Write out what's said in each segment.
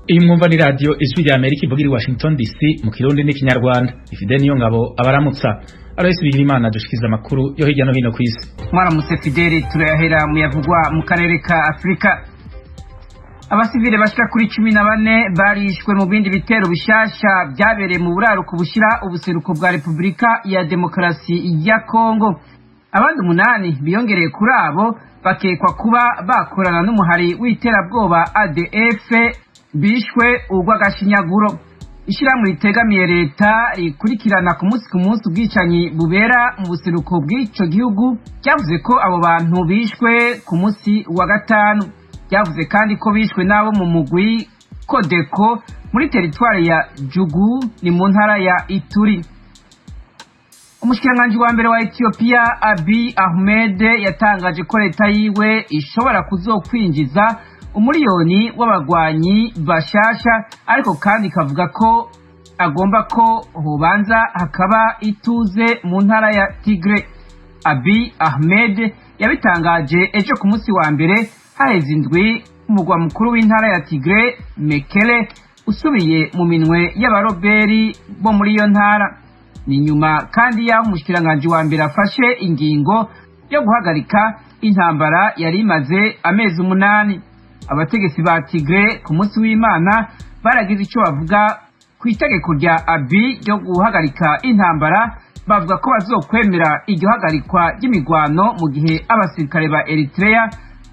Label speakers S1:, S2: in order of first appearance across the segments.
S1: Iyi mwumva ni radio Ijwi rya Amerika ivugira i Washington DC mu Kirundi n'Ikinyarwanda. Ifide niyo ngabo abaramutsa. Aloyes Bigirimana dushikiza amakuru yo hirya no hino kw'isi.
S2: Mwaramutse Fideli, turayahera muyavugwa mu karere ka Afurika. Abasivile bashika kuri 14 barishwe mu bindi bitero bishasha byabereye mu buraruko bushira ubuseruko bwa Repubulika ya Demokarasi ya Kongo. Abandi umunani biyongereye kuri abo bakekwa kuba bakorana n'umuhari w'iterabwoba ADF bishwe urw'agashinyaguro. Ishyirahamwe ritegamiye leta rikurikirana ku munsi ku munsi ubwicanyi bubera mu buseruko bw'ico gihugu ryavuze ko abo bantu bishwe ku munsi wa gatanu. Ryavuze kandi ko bishwe n'abo mu mugwi Kodeko muri teritwari ya Jugu, ni mu ntara ya Ituri. Umushikiranganji wa mbere wa Ethiopia Abiy Ahmed yatangaje ko leta yiwe ishobora kuzokwinjiza umuriyoni w'abagwanyi bashasha, ariko kandi ikavuga ko agomba ko hobanza hakaba ituze mu ntara ya Tigre. Abiy Ahmed yabitangaje ejo ku munsi wa mbere, haheze indwi umugwa mukuru w'intara ya Tigre Mekele usubiye mu minwe y'abaroberi bo muri iyo ntara. Ni nyuma kandi y'aho umushikiranganji wa mbere afashe ingingo yo guhagarika intambara yari imaze amezi 8. Abategetsi ba Tigre ku munsi w'Imana baragize icyo bavuga ku itegeko rya Abiy ryo guhagarika intambara, bavuga ko bazokwemera iryo hagarikwa ry'imigwano mu gihe abasirikare ba Eritrea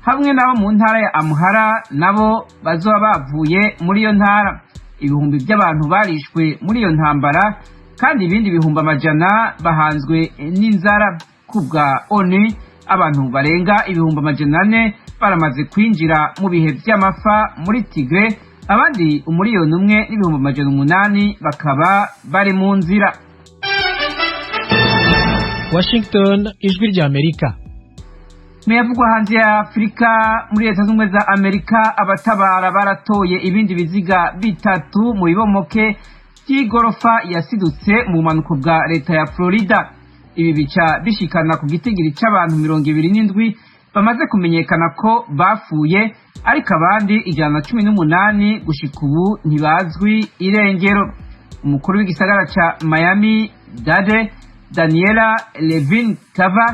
S2: hamwe n'abo mu ntara ya Amhara nabo bazoba bavuye muri iyo ntara. Ibihumbi by'abantu barishwe muri iyo ntambara kandi ibindi bihumbi amajana bahanzwe n'inzara. Kubwa ONU, abantu barenga 400,000 baramaze kwinjira mu bihe by'amafa muri Tigre, abandi 1,800,000 bakaba bari mu nzira.
S3: Washington, Ijwi rya Amerika.
S2: Muyavugwa hanze ya Afurika, muri Leta z'Ubumwe za Amerika abatabara baratoye ibindi biziga bitatu mu bibomoke by'igorofa yasidutse mu bumanuko bwa leta ya Florida. Ibi bica bishikana ku gitigiri c'abantu 27 bamaze kumenyekana ko bapfuye, ariko abandi 118 gushika ubu ntibazwi irengero. Umukuru w'igisagara ca Miami Dade, Daniela Levin Cava,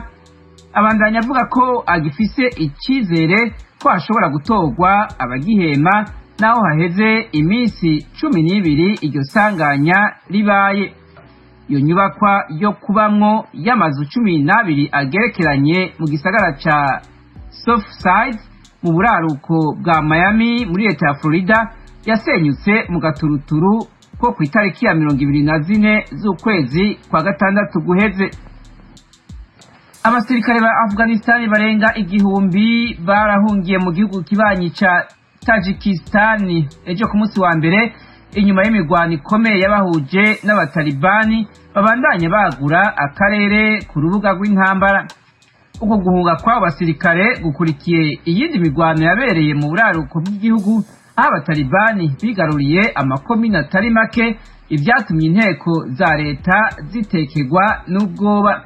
S2: abandanya avuga ko agifise icizere ko hashobora gutorwa abagihema naho haheze iminsi 12 iryo sanganya ribaye. Iyo nyubakwa yo kubamwo y'amazu 12 agerekeranye mu gisagara ca Surfside mu buraruko bwa Miami muri leta ya Florida yasenyutse mu gaturuturu ko ku itariki ya 24 z'ukwezi kwa gatandatu guheze. Abasirikare ba Afghanistan barenga 1000 barahungiye mu gihugu kibanyi ca Tajikistan ejo ku munsi wa mbere, inyuma y'imigwano ikomeye yabahuje n'abatalibani babandanya bagura akarere ku rubuga rw'intambara. Uko guhunga kw'abo basirikare gukurikiye iyindi migwano yabereye mu buraruko bw'igihugu, aho abatalibani bigaruriye amakomine atari make, ibyatumye inteko za leta zitekerwa n'ubwoba.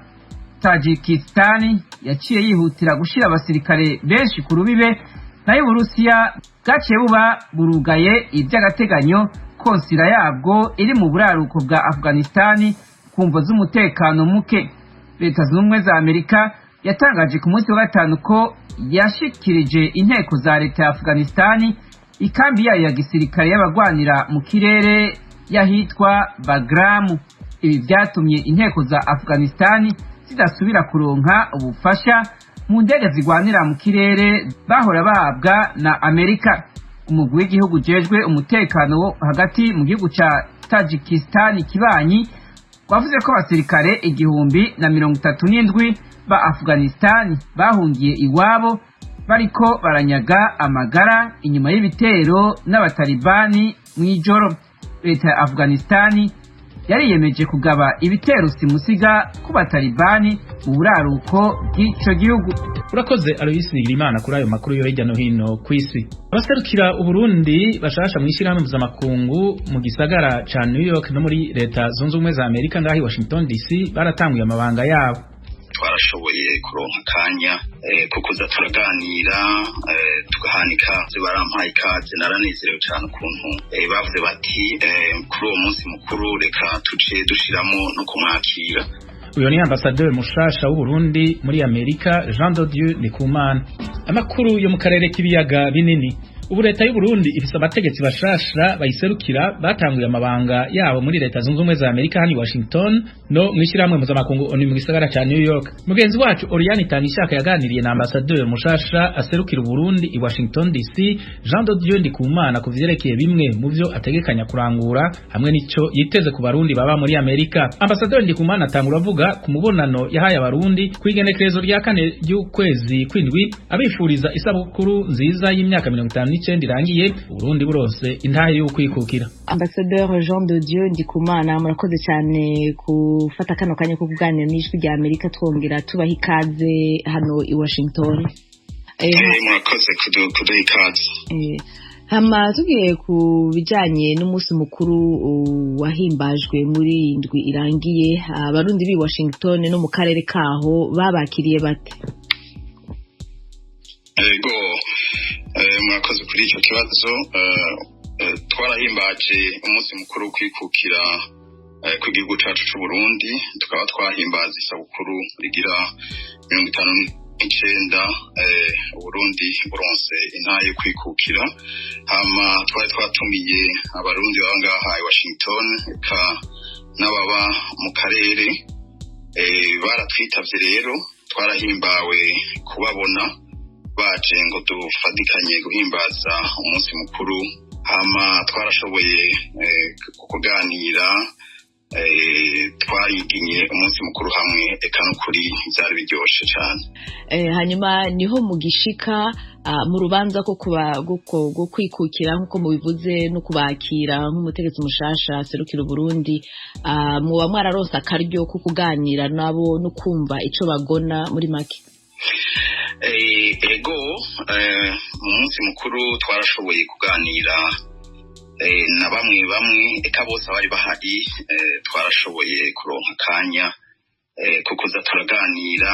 S2: Tajikistan yaciye yihutira gushira abasirikare benshi ku rubibe nayo Uburusiya bwaciye buba burugaye iby'agateganyo konsira yabwo iri mu buraruko bwa Afghanistan ku mvo z'umutekano muke. Leta Zunze Ubumwe za Amerika yatangaje ku munsi wa gatanu ko yashikirije inteko za leta ya Afghanistan ikambi yayo ya gisirikare y'abagwanira mu kirere y'ahitwa Bagram. Ibi byatumye inteko za Afghanistan zidasubira kuronka ubufasha mu ndege zigwanira mu kirere bahora bahabwa na Amerika. Umugwi w'igihugu ujejwe umutekano wo hagati mu gihugu ca Tajikistan kibanyi wavuze ko abasirikare 1037 ba Afghanistan bahungiye iwabo bariko baranyaga amagara inyuma y'ibitero n'abatalibani mw'ijoro. Leta ya Afghanistan yariyemeje kugaba ibitero simusiga ku batalibani mu buraruko bw'ico gihugu.
S1: Urakoze Aloyes Bigirimana kuri ayo makuru yo hirya no hino kw'isi. Abaserukira Uburundi bashasha mw'ishirahamwe mpuzamakungu mu gisagara ca New York no muri Leta Zunze Ubumwe za Amerika ngaho i Washington DC baratanguye amabanga yabo.
S4: Twarashoboye kuronka akanya Kukuza turaganira, tugahana ikaze, barampaye ikaze, naranezerewe cyane ukuntu bavuze bati kuri uwo munsi mukuru reka tuce dushiramo no kumwakira.
S1: Uyo ni ambasaderi mushasha w'Uburundi muri Amerika, Jean de Dieu Ndikumana. Amakuru yo mu karere k'ibiyaga binini: ubu leta y'u Burundi ifise abategetsi bashasha bayiserukira batanguye amabanga yabo muri Leta Zunze Ubumwe za Amerika hano i Washington no mw'ishyirahamwe mpuzamakungu ONU mu gisagara ca New York. Mugenzi wacu Oriane Itangishaka yaganiriye na ambasaderi mushasha aserukira Uburundi i Washington DC, Jean de Dieu Ndikumana, ku vyerekeye bimwe mu vyo ategekanya kurangura hamwe n'ico yiteze ku Barundi baba muri Amerika. Ambasaderi Ndikumana atangura avuga ku mubonano yahaye Abarundi kw'igenekerezo rya 4 ry'ukwezi kw'indwi, abifuriza isabukuru nziza y'imyaka 59 irangiye Uburundi buronse intahe y'ukwikukira.
S5: Ambassadeur Jean de Dieu Ndikumana, murakoze cyane gufata kano kanya ko kuganira n'Ijwi rya Amerika, twongera tubaha ikaze hano i Washington.
S4: Murakoze kuduha ikaze.
S5: Hama tugiye ku bijanye n'umunsi mukuru wahimbajwe muri iyi ndwi irangiye, Abarundi b'i Washington no mu karere kaho babakiriye bate?
S4: Ego, murakoze kuri icyo kibazo. Twarahimbaje umunsi mukuru wo kwikukira kw'igihugu cyacu cy'u Burundi, tukaba twahimbaza isabukuru rigira 59 Uburundi buronse intahe yo kwikukira. Hama twari twatumiye Abarundi baba ngaha i Washington eka n'ababa mu karere, baratwitavye. Rero twarahimbawe kubabona baje ngo dufatikanye guhimbaza umunsi mukuru. Hama twarashoboye kuganira, twariginye umunsi mukuru hamwe, eka n'ukuri byari biryoshe cyane.
S5: Hanyuma niho mugishika mu rubanza ko kwikukira nk'uko mubivuze no kubakira nk'umutegetsi mushasha aserukira Uburundi, muba mwararonse akaryo ko kuganira nabo no kumva ico bagona muri make?
S4: Ego, mu munsi mukuru twarashoboye kuganira na bamwe bamwe, eka bose abari bahari. Twarashoboye kuronka akanya ko kuza turaganira,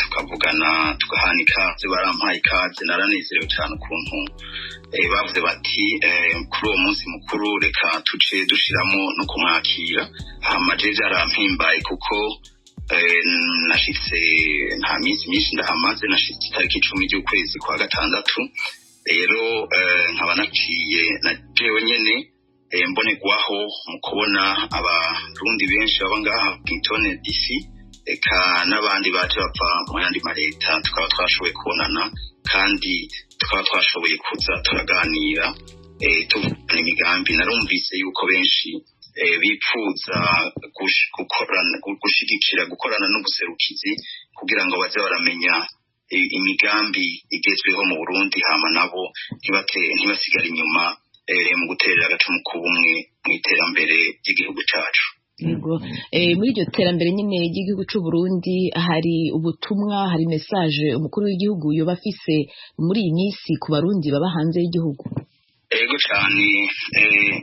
S4: tukavugana, tugahana ikaze, barampaye ikaze, naranezerewe cyane ukuntu bavuze bati kuri uwo munsi mukuru reka tuce dushiramo no kumwakira. Hama je byarampimbaye kuko nashitse nta minsi myinshi ndahamaze, nashitse itariki 10 ry'ukwezi kwa gatandatu. Rero nkaba naciye na jewe nyene mbonerwaho mu kubona Abarundi benshi baba ngaha Washington DC, eka n'abandi baje bava mu yandi maleta, tukaba twashoboye kubonana kandi tukaba twashoboye kuza turaganira, tuvugana imigambi. Narumvise yuko benshi bipfuza gushigikira gukorana n'ubuserukizi kugira ngo baze baramenya imigambi igezweho mu Burundi, hama nabo ntibasigare inyuma mu guterera agacumu k'ubumwe mu iterambere ry'igihugu cacu.
S5: Yego, muri iryo terambere nyine ry'igihugu c'u Burundi hari ubutumwa, hari message umukuru w'igihugu yoba afise muri iyi minsi ku Barundi baba hanze y'igihugu?
S4: Ego cyane,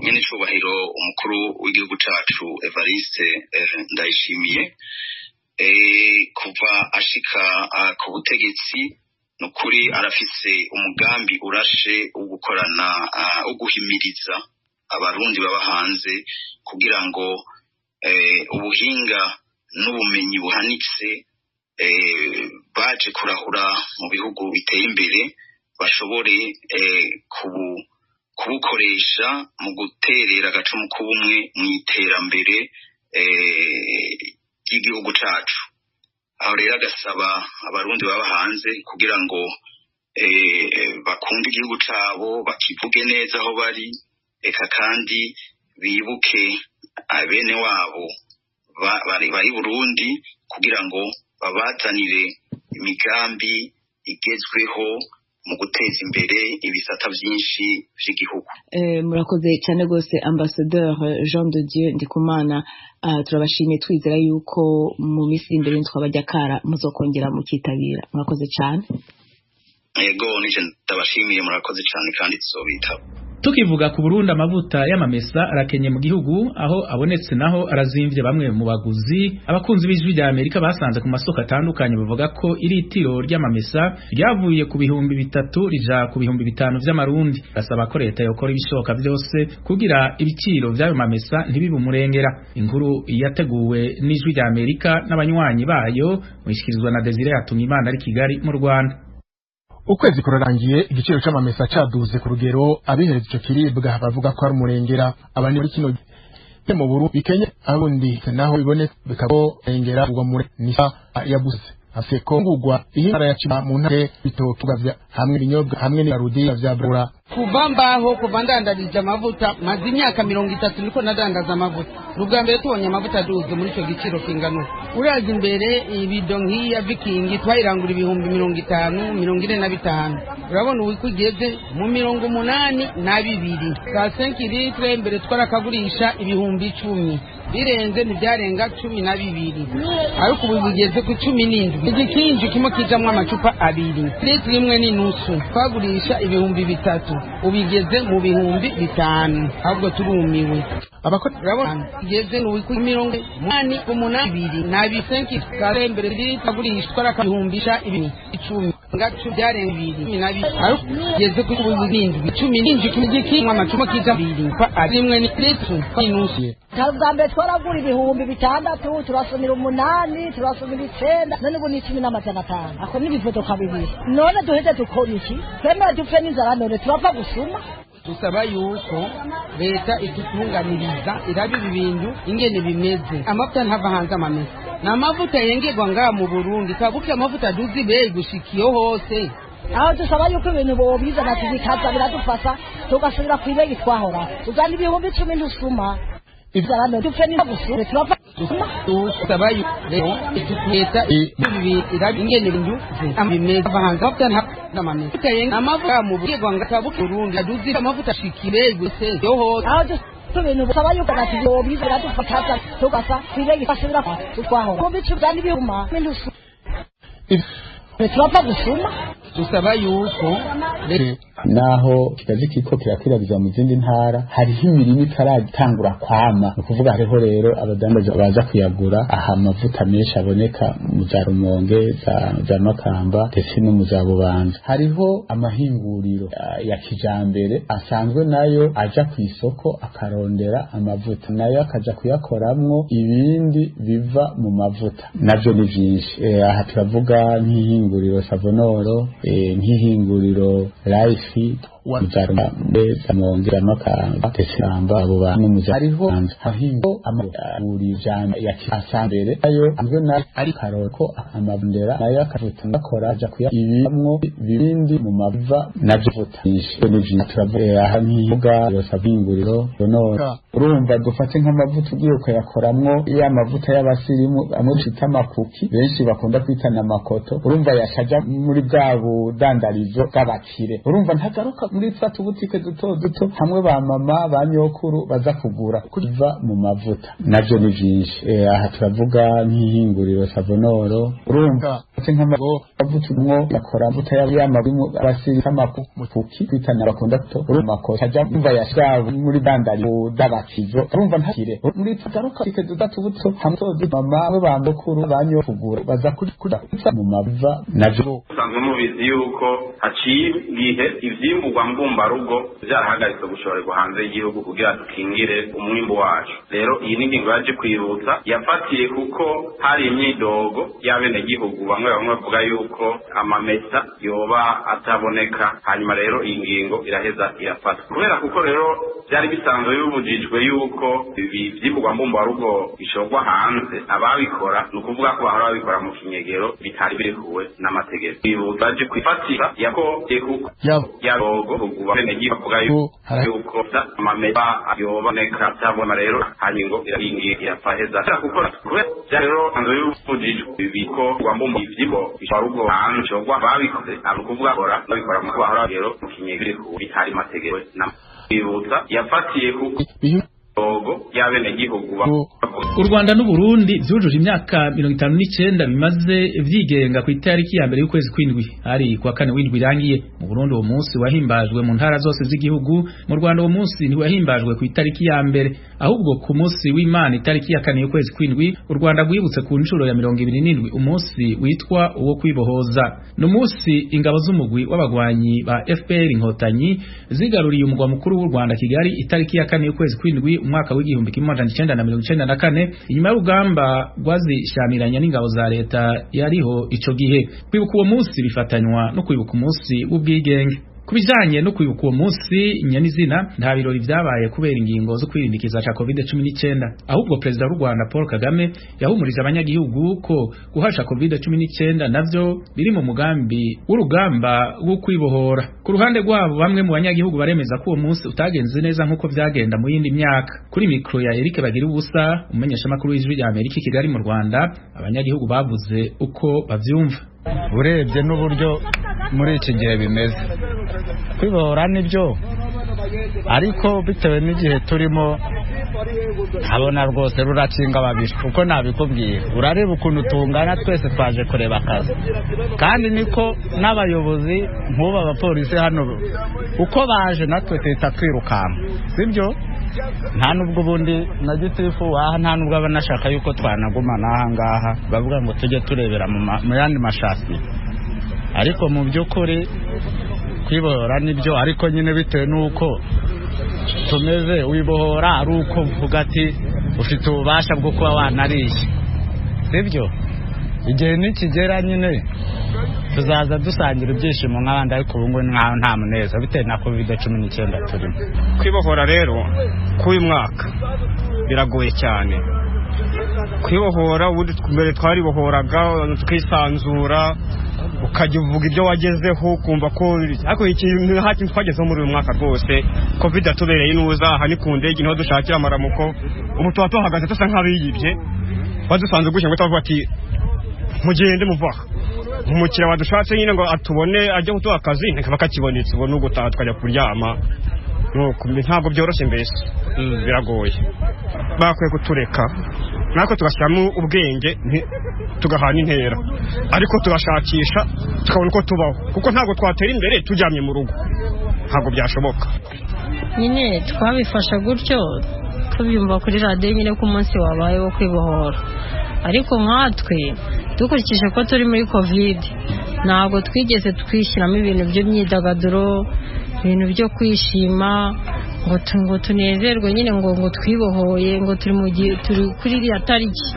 S4: nyene icubahiro umukuru w'igihugu cacu Evariste Ndayishimiye, kuva ashika ku butegetsi, nukuri arafise umugambi urashe wo gukorana, wo guhimiriza Abarundi baba hanze kugira ngo ubuhinga n'ubumenyi buhanitse baje kurahura mu bihugu biteye imbere bashobore kubukoresha mu guterera agacumu k'ubumwe mu iterambere ry'igihugu cacu. Aho rero agasaba Abarundi baba hanze kugira ngo bakunde igihugu cabo, bakivuge neza aho bari, eka kandi bibuke bene wabo bari Burundi kugira ngo babazanire imigambi igezweho mu guteza imbere ibisata byinshi by'igihugu.
S5: Murakoze cyane rwose, Ambassadeur Jean de Dieu Ndikumana. Turabashimiye, twizera yuko mu minsi iri imbere twabajya kara muzokongera mukitabira. Murakoze cyane.
S4: Yego, nije ndabashimiye, murakoze cyane kandi tuzobitaba.
S1: Tukivuga ku Burundi, amavuta y'amamesa arakenye mu gihugu, aho abonetse naho arazimvye. Bamwe mu baguzi abakunzi b'Ijwi rya Amerika basanze ku masoko atandukanye bavuga ko iritiro ry'amamesa ryavuye ku 3000 rija ku 5000 vy'amarundi. Basaba ko leta yokora ibishoboka vyose kugira ibiciro vy'ayo mamesa ntibibe umurengera. Inkuru yateguwe n'Ijwi rya Amerika n'abanywanyi bayo, mwishikirizwa na Desire Hatungimana ari Kigali mu Rwanda.
S6: Ukwezi kurarangiye igiciro c'amamesa caduze ku rugero abihereza ico kiribwa bavuga ko ari umurengera. Abandi muri kino mu Burundi bikenye, abundi naho biboneka bikabo rengera ugwa muri nisa yabuze afeko ngugwa ihimara ya mu ntare bitoki vya hamwe ibinyobwa hamwe n'arudi vya bura.
S2: Kuva mbaho, kuva ndandarije amavuta, maze imyaka 30 niko nadandaza amavuta, ni ubwa mbere tubonye amavuta aduze muri icyo giciro kingana. Uraza imbere ibido nk'iya Vikingi twayirangura 50,000, 45,000. Urabona ubu ko igeze mu 82. Ka 5 litres mbere twarakagurisha 10,000, birenze ntibyarenga 12, ariko ubu bigeze ku 17. Igikinju kimwe kijamwo amacupa abiri, litiro imwe n'inusu, twagurisha 3000, ubigeze mu 5000. Ahubwo turumiwe. Urabona igeze ku 88 2 na bisenki karembere twagurishwa ibihumbi 10 ngacu byarenga 22, ariko igeze ku 7, 17. Kimwe amacupa kija abiri pa rimwe ni litiro n'inusu.
S7: Bwa mbere twaragura 6000, turasumira 8, turasumira 9, none ubu ni 10,500. Ako n'ibivodoka bibiri. None duheze dukora iki? Twemera dupfe n'inzara? None turapfa gusuma.
S2: Dusaba yuko leta idutunganiriza, iraba ibi bintu ingene bimeze. Amavuta ntava hanze, amamesa ni amavuta yengerwa ngaha mu Burundi. Kabuke amavuta aduze ibeyi gushika iyo hose.
S7: Aho dusaba yuko ibintu bobizana bikaza biradufasha, tugasubira ku ibeyi twahora tuzana 10,000. Ntusuma inzara, dupfe n'gusuma, turapfa gusuma.
S2: Dusaba leta iraba ingene ibintu bimeze hanze. Amavuta nta amavuta mu bwego ngabuke Burundi aduze amavuta ashikire guse yo hose.
S7: Aho ibintu basaba yuko bobizana biradufasha, tugasa ku ibeyi twasubira twahora 10,000 n'ibihuma turapfa gusuma.
S2: Dusaba yuko
S8: Naho kikazi kiko kirakwiragiza mu zindi ntara, hariho imirima itaratangura kwama. Ni ukuvuga hariho rero abadandaza baza kuyagura aha amavuta menshi aboneka mu za Rumonge, za Makamba ndetse no mu za Bubanza. Hariho amahinguriro ya kijambere asanzwe nayo aja ku isoko akarondera amavuta, nayo akaja kuyakoramwo ibindi biva mu mavuta. Navyo ni vyinshi. Aha turavuga nk'ihinguriro Savonoro, nk'ihinguriro Life za Makamba ndetse amba abo bantu mu hariho ahingo amahinguriro ya kijambere ayo anzwe na ari karoko amabndera nayo akavuta akora aja kuya ibimwo bibindi mu mava navyo vuta ni vyinshi. Turavuga aha nk'ivuga yosabinguriro none urumva dufate nk'amavuta ugiye ukayakoramwo ya mavuta y'abasirimu amwe twita amakuki, benshi bakunda kwitana amakoto, urumva yashaja muri bwa budandarizo bw'abakire. Urumva ntagaruka muri twa tubutike duto duto hamwe ba mama ba nyokuru baza kugura kuva mu mavuta. Navyo ni vyinshi. Aha turavuga nk'ihinguriro Savonoro. Urumva nk'amavuta mwo yakora amavuta y'amabimu abasirimu amakuki kwitana bakunda to urumva ko ajya umva yashaba muri bandari dabakizo. Urumva ntakire muri tugaruka tike dutatu buto hamwe mama we ba nyokuru ba nyokugura baza kuri mu mava navyo.
S9: Usanzwe mubizi yuko haciye igihe ivyimburwa mbumbarugo vyarahagaritse gushorerwa hanze y'igihugu kugira dukingire umwimbu wacu. Rero iyi ni ingingo yaje kwibutsa yafatiye kuko hari imyidogo y'abenegihugu bamwe bamwe bavuga yuko amamesa yoba ataboneka. Hanyuma rero iyi ngingo iraheza irafatwa kubera kuko rero byari bisanzwe bibujijwe yuko ibi vyimburwa mbumbarugo bishorwa hanze. Ababikora ni ukuvuga ko bahora babikora mu kinyegero bitari birekuwe n'amategeko. Kwibutsa aje kwifatira yako kuko yarogo kuba benegihugu bavuga yuko amamesa yoboneka atabona. Rero hanyuma ngo irafaheza kuko kubera rero nzu y'ubujijwe bibiko rwambumba ivyimbo bisharugo hanze bishorwa babikoze ari ukuvuga kora babikora mu bahora rero mu kinyegero bitari mategeko na kwibutsa yafatiye kuko logo y'abenegihugu bavuga Murakoze.
S1: U Rwanda n'u Burundi vyujuje imyaka 59 bimaze vyigenga ku itariki ya mbere y'ukwezi kw'indwi, hari kuwa kane w'indwi irangiye. Mu Burundi uwo munsi wahimbajwe mu ntara zose z'igihugu. Mu Rwanda uwo munsi ntiwahimbajwe ku itariki ya mbere, ahubwo ku munsi w'Imana itariki ya kane y'ukwezi kw'indwi u Rwanda rwibutse ku nshuro ya 27 umunsi witwa uwo kwibohoza. Ni umunsi ingabo z'umugwi w'abagwanyi ba FPR Inkotanyi zigaruriye umugwa mukuru w'u Rwanda Kigali itariki ya kane y'ukwezi kw'indwi umwaka w'1994 inyuma y'urugamba rwazishamiranya n'ingabo za leta yariho ico gihe. Kwibuka uwo munsi bifatanywa no kwibuka umunsi w'ubwigenge. Kubijanye no kwibuka uwo munsi nyanizina, nta birori vyabaye kubera ingingo zo kwirindikiza ca COVID-19, ahubwo perezida w'u Rwanda Paul Kagame yahumurije abanyagihugu ko guhasha COVID-19 navyo biri mu mugambi w'urugamba rwo kwibohora. Ku ruhande rwabo, bamwe mu banyagihugu baremeza ko uwo munsi utagenze neza nk'uko vyagenda mu yindi myaka. Kuri mikro ya Eric Bagira ubusa, umumenyeshamakuru w'Ijwi rya Amerika i Kigali mu Rwanda, abanyagihugu bavuze uko bavyumva.
S8: Urebye n'uburyo muri iki gihe bimeze, kwibohora nibyo, ariko bitewe n'igihe turimo ntabona rwose rurakinga babiri. Uko nabikubwiye, urareba ukuntu tungana twese twaje kureba akazi, kandi niko n'abayobozi nk'ubu abapolisi hano uko baje natwe tuhita twirukanka, sibyo? Nta nubwo ubundi na gitifu waha, nta nubwo aba anashaka yuko twanaguma n'aha ngaha, bavuga ngo tujye turebera mu yandi mashasi. Ariko mu by'ukuri kwibohora nibyo, ariko nyine bitewe n'uko tumeze, wibohora ari uko uvuga ati ufite ububasha bwo kuba wanariye, sibyo? Igihe nikigera nyine tuzaza dusangira ibyishimo nk'abandi, ariko ubu ngubu nkaho nta munezero bitewe na COVID-19 turimo.
S10: Kwibohora rero k'uyu mwaka biragoye cyane. Kwibohora ubundi mbere twaribohoraga tukisanzura, ukajya uvuga ibyo wagezeho ukumva ko, ariko nta kintu twagezeho muri uyu mwaka rwose. Covid yatubereye inuza, aha ni ku ndege niho dushakira amaramuko. Ubu tuba tuhagaze dusa nk'abiyibye, badusanze gutya ngo tubavuga ati mugende muva aha. Umukiriya wadushatse nyine ngo atubone ajye kuduha akazi ntikaba kakibonetse, ubu ni ugutaha tukajya kuryama. Ntabwo byoroshye mbese, biragoye. Bakwiye kutureka natwe tugashyiramo ubwenge, tugahana intera, ariko tugashakisha tukabona uko tubaho, kuko ntabwo twatera imbere turyamye mu rugo, ntabwo byashoboka.
S11: Nyine twabifasha gutyo tubyumva kuri radiyo nyine ko umunsi wabaye wo kwibohora, ariko nkatwe dukurikije ko turi muri covid, ntabwo twigeze twishyiramo ibintu by'imyidagaduro, ibintu byo kwishima ngo tunezerwe nyine ngo twibohoye, ngo turi mu gihe turi kuri iriya tariki,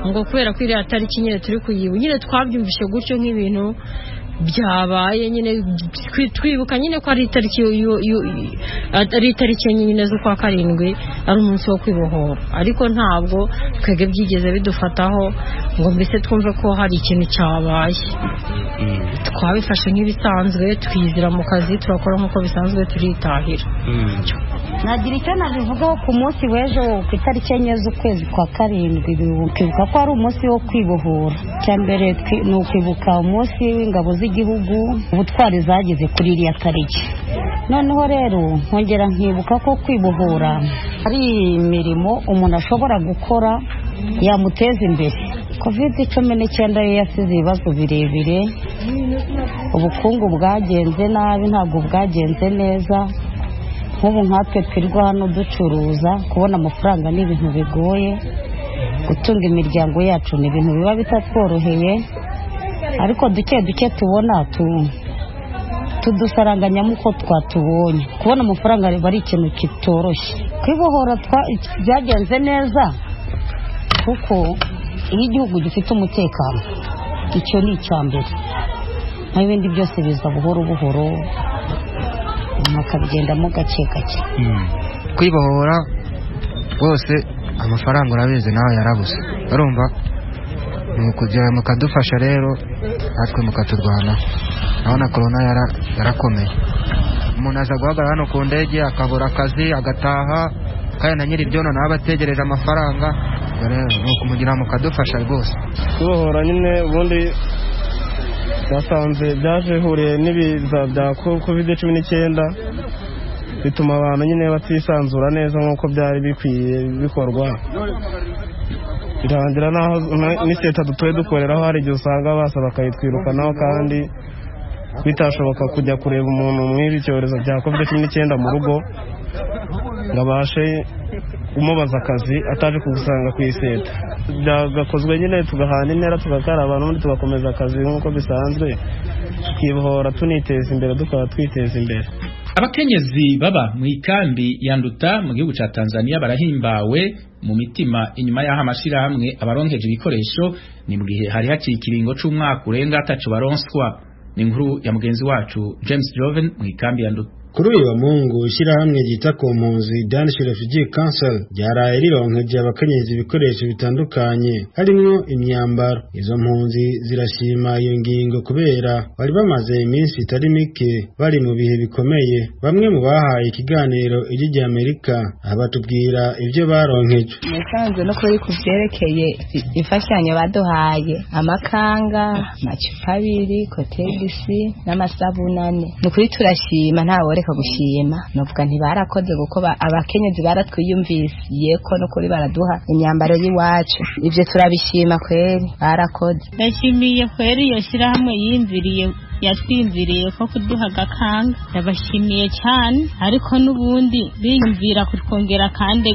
S11: ngo kubera ko iriya tariki nyine turi kuyibu nyine twabyumvishe gutyo nk'ibintu byabaye nyine, twibuka nyine ko ari itariki ari itariki nyine z'ukwa karindwi, ari umunsi wo kwibohora, ariko ntabwo twebwe byigeze bidufataho ngo mbese twumve ko hari ikintu cyabaye. Twabifashe nk'ibisanzwe, twizira mu kazi, turakora nk'uko bisanzwe, turitahira.
S12: Nagira icyo nabivugaho ku munsi w'ejo ku itariki 4 z'ukwezi kwa karindwi, kwibuka ko ari umunsi wo kwibohora. Icya mbere ni ukwibuka umunsi w'ingabo z'igihugu, ubutwari zageze kuri iriya tariki. Noneho rero nkongera nkibuka ko kwibohora ari imirimo umuntu ashobora gukora yamuteza imbere. COVID-19 yo yasize ibibazo birebire, ubukungu bwagenze nabi, ntabwo bwagenze neza. Nk'ubu nkatwe twirirwa hano ducuruza, kubona amafaranga ni ibintu bigoye, gutunga imiryango yacu ni ibintu biba bitatworoheye, ariko duke duke tubona tudusaranganyamo uko twatubonye. Kubona amafaranga biba ari ikintu kitoroshye. Kwibohora byagenze neza, kuko iyo igihugu gifite umutekano icyo ni icya mbere, n'ibindi byose biza buhoro buhoro, mukabigendamo gake gake.
S13: Kwibohora rwose amafaranga urabizi nawe yarabuze, urumva ni ukugira mukadufasha rero natwe mukaturwanaho. Urabona korona yarakomeye, umuntu aza guhagarara hano ku ndege akabura akazi agataha, kandi na nyiri ibyono nawe aba ategereje amafaranga. Ni ukumugira mukadufasha rwose.
S14: Kwibohora nyine ubundi basanze byaje bihuriye n'ibiza bya COVID-19, Bituma abantu nyine batisanzura neza nk'uko byari bikwiye bikorwa. Birangira naho n'iseta dutuye dukoreraho hari igihe usanga basaba bakayitwirukanaho, kandi bitashoboka kujya kureba umuntu mw'ibi cyorezo bya COVID-19 mu rugo ngo abashe kumubaza akazi ataje kugusanga ku iseta. Byagakozwe nyine tugahana intera, tugakaraba, n'ubundi tugakomeza akazi nk'uko bisanzwe, tukibohora tuniteza imbere, dukaba twiteza imbere.
S1: Abakenyezi baba mu ikambi ya Nduta mu gihugu ca Tanzania barahimbawe mu mitima inyuma y'aho amashirahamwe abaronkeje ibikoresho, ni mu gihe hari haciye ikiringo c'umwaka urenga ataco baronswa. Ni inkuru ya mugenzi wacu James Joven mu ikambi ya Nduta.
S15: Kuri uyu wa Mungu, ishyirahamwe ryita ku mpunzi Danish Refugee Council ryaraye rironkeje abakenyezi ibikoresho bitandukanye harimwo imyambaro. Izo mpunzi zirashima iyo ngingo kubera bari bamaze iminsi itari mike bari mu bihe bikomeye. Bamwe mu bahaye ikiganiro Ijwi ry'Amerika aha batubwira ibyo baronkeje.
S16: Musanzwe no kuri kuvyerekeye imfashanyo baduhaye, amakanga, amacupa abiri, kotegisi n'amasabunane, ni ukuri turashima, ntaworeka gushima. Novuga ntibarakoze kuko abakenyezi baratwiyumvisiye ko nukuri baraduha imyambaro y'iwacu, ivyo turabishima kweri, barakoze.
S17: Ndashimiye kweri iyo shyirahamwe yiyumviriye, yatwiyumviriye ko kuduha agakanga, ndabashimiye cyane. Ariko n'ubundi biyumvira kutwongera kandi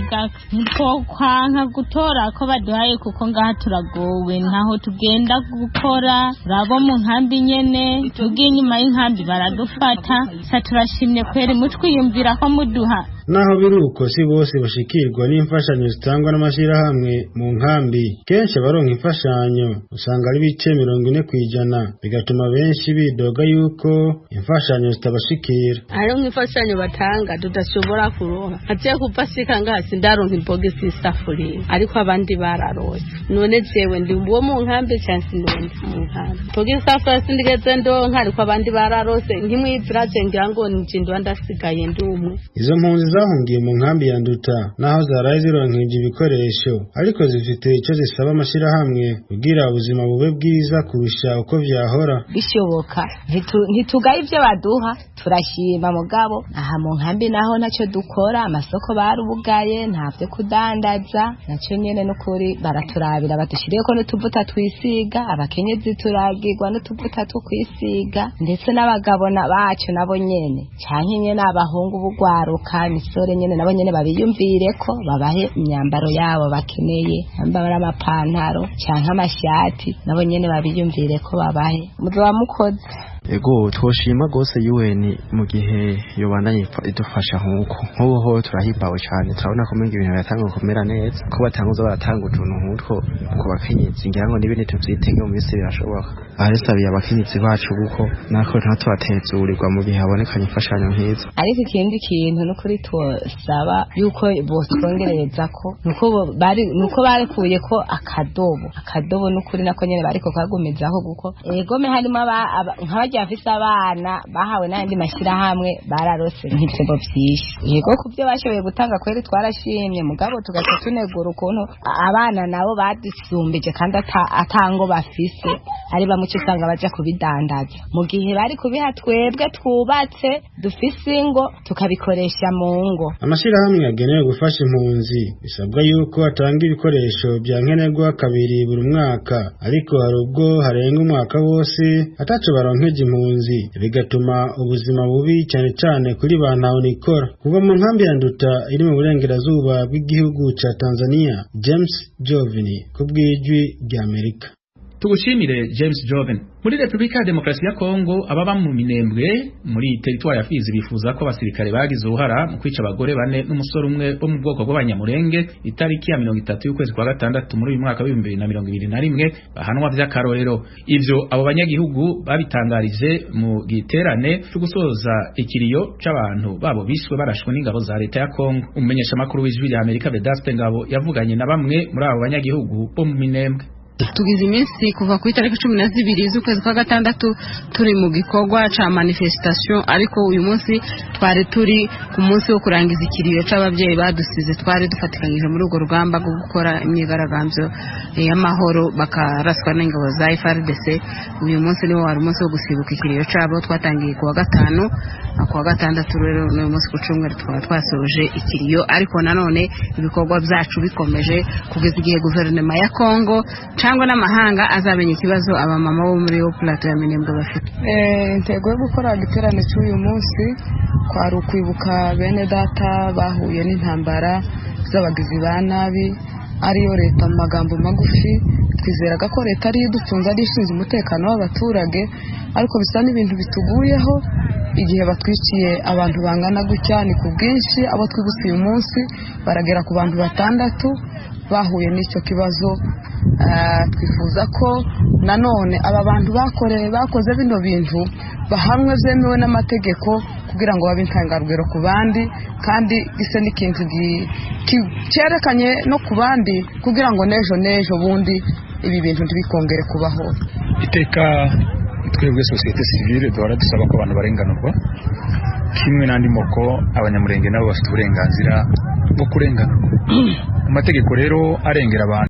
S17: ntitwokwanka gutora ko baduhaye, kuko ngaha turagowe, ntaho tugenda gukora, urabo mu nkambi nyene, tugiye inyuma y'inkambi baradufata. Sa turashimye kweri mutwiyumvira ko muduha.
S15: Naho biri uko, si bose bashikirwa n'imfashanyo zitangwa n'amashyirahamwe mu nkambi. Kenshi abaronka imfashanyo usanga ari bice 40%, bigatuma benshi bidoga yuko imfashanyo zitabashikira.
S18: Hariho nk'imfashanyo batanga tudashobora kuronka. Agiye kuva shika ngaha sindaronka imbogisi y'isafuriya, ariko abandi bararose. None jewe ndi uwo mu nkambi cyane sinundi mu nkambi, imbogisi y'isafuriya sindigeze ndonka, ariko abandi bararose. Nk'imwiviraje ngira ngo nije ndiba ndasigaye ndi umwe.
S15: Izo mpunzi zahungiye mu nkambi ya Nduta, naho zaraye zironkeje ibikoresho, ariko zifite icyo zisaba amashyirahamwe kugira ubuzima bube bwiza kurusha uko vyahora.
S16: Bishoboka ntitugaye ibyo baduha, turashima. Mugabo aha mu nkambi naho ntacyo dukora, amasoko barubugaye, nta byo kudandaza. Nacyo nyene n'ukuri baraturabira badushyiriye ko n'utuvuta twisiga. Abakenyezi turagirwa n'utuvuta two kwisiga, ndetse n'abagabo bacu nabo nyene, canke nyene abahungu b'ugwaruka, imisore nyene, nabo nyene babiyumvire ko babahe imyambaro yabo bakeneye, namba ari amapantaro canke amashati, nabo nyene babiyumvire ko babahe. Muzoba mukoze.
S19: Ego, twoshima gose UN mu gihe yobandanye idufasha nkuko nk'ubu ho turahimbawe cyane. Turabona ko menga ibintu biratanga kumera neza, ko batanguza baratanga utuntu nk'utwo ku bakenyezi. Ngira ngo n'ibindi tuvyitege mu minsi, birashoboka. Aha risabiye abakenyezi bacu kuko nako ntatubatezurirwa mu gihe habonekanye imfashanyo nk'izo.
S16: Ariko ikindi kintu n'ukuri twosaba yuko botwongereza ko nuko barekuye ko akadobo, n'ukuri nako nyene bariko kagumizaho, kuko egome harimo nk'abarya bafise abana bahawe n'ayandi mashyirahamwe bararose nk'ibitego vyinshi. Yego, ku byo bashoboye gutanga kweri twarashimye, mugabo tugaca tunegura ukuntu abana nabo badusumbije kandi atango bafise, ari bamwe uca usanga baja kubidandaza mu gihe bari kubiha twebwe twubatse dufise ingo, tukabikoresha mu ngo.
S15: Amashyirahamwe yagenewe gufasha impunzi bisabwa yuko atanga ibikoresho bya nkenerwa kabiri buri mwaka, ariko hari ubwo harenga umwaka wose ataco baronkeje impunzi, bigatuma ubuzima bubi cyane cyane kuri ba ntahonikora. Kuva mu nkambi ya Nduta iri mu burengerazuba bw'igihugu ca Tanzania, James Jovini ku bw'Ijwi ry'Amerika.
S1: Tugushimire James Joven. Muri Republika ya Demokarasi ya Kongo, ababa mu Minembwe muri teritwari ya Fizi bifuza ko abasirikare bagize uruhara mu kwica abagore bane n'umusore umwe bo mu bwoko bw'Abanyamurenge itariki ya 30 y'ukwezi kwa gatandatu muri uyu mwaka wa 2021 bahanwa vy'akarorero. Ivyo abo banyagihugu babitangarije mu giterane cyo gusoza ikiriyo c'abantu babo bishwe barashwe n'ingabo za leta ya Kongo. Umumenyesha makuru w'Ijwi rya Amerika Vedaste Ngabo yavuganye na bamwe muri abo banyagihugu bo mu Minembwe.
S20: Tugize iminsi kuva ku itariki 12 z'ukwezi kwa gatandatu turi mu gikorwa ca manifestation, ariko uyu munsi twari turi ku munsi wo kurangiza ikiriyo c'ababyeyi badusize. Twari dufatikanyije muri urwo rugamba rwo gukora imyigaragambyo y'amahoro, bakaraswa n'ingabo za FARDC. Uyu munsi niwo wari umunsi wo gusibuka ikiriyo cabo. Twatangiye kuwa gatanu, kuwa gatandatu rero n'uyu munsi ku cyumweru tukaba twasoje ikiriyo, ariko nanone ibikorwa byacu bikomeje kugeza igihe guverinoma ya Kongo cyangwa n'amahanga azamenya ikibazo abamama bo muri yo plateau ya Minembwe bafite.
S21: Intego yo gukora igiterane cy'uyu munsi kwari ukwibuka bene data bahuye n'intambara z'abagizi ba nabi, ariyo leta. Mu magambo magufi, twizeraga ko leta ariyo iducunze, ari ishinzwe umutekano w'abaturage, ariko bisa n'ibintu bituguyeho igihe batwiciye abantu bangana gutya. Ni ku bwinshi, abo twibutse uyu munsi baragera ku bantu 6 bahuye n'icyo kibazo. Twifuza ko nanone aba bantu bakoze bino bintu bahanwe byemewe n'amategeko, kugira ngo babe intangarugero ku bandi, kandi gise n'ikintu cyerekanye no ku bandi, kugira ngo n'ejo n'ejo bundi ibi bintu ntibikongere kubaho.
S22: Iteka twebwe sosiyete sivile duhora dusaba ko abantu barenganurwa kimwe n'andi moko. Abanyamurenge nabo bafite uburenganzira bwo kurenganurwa. Amategeko rero arengera abantu.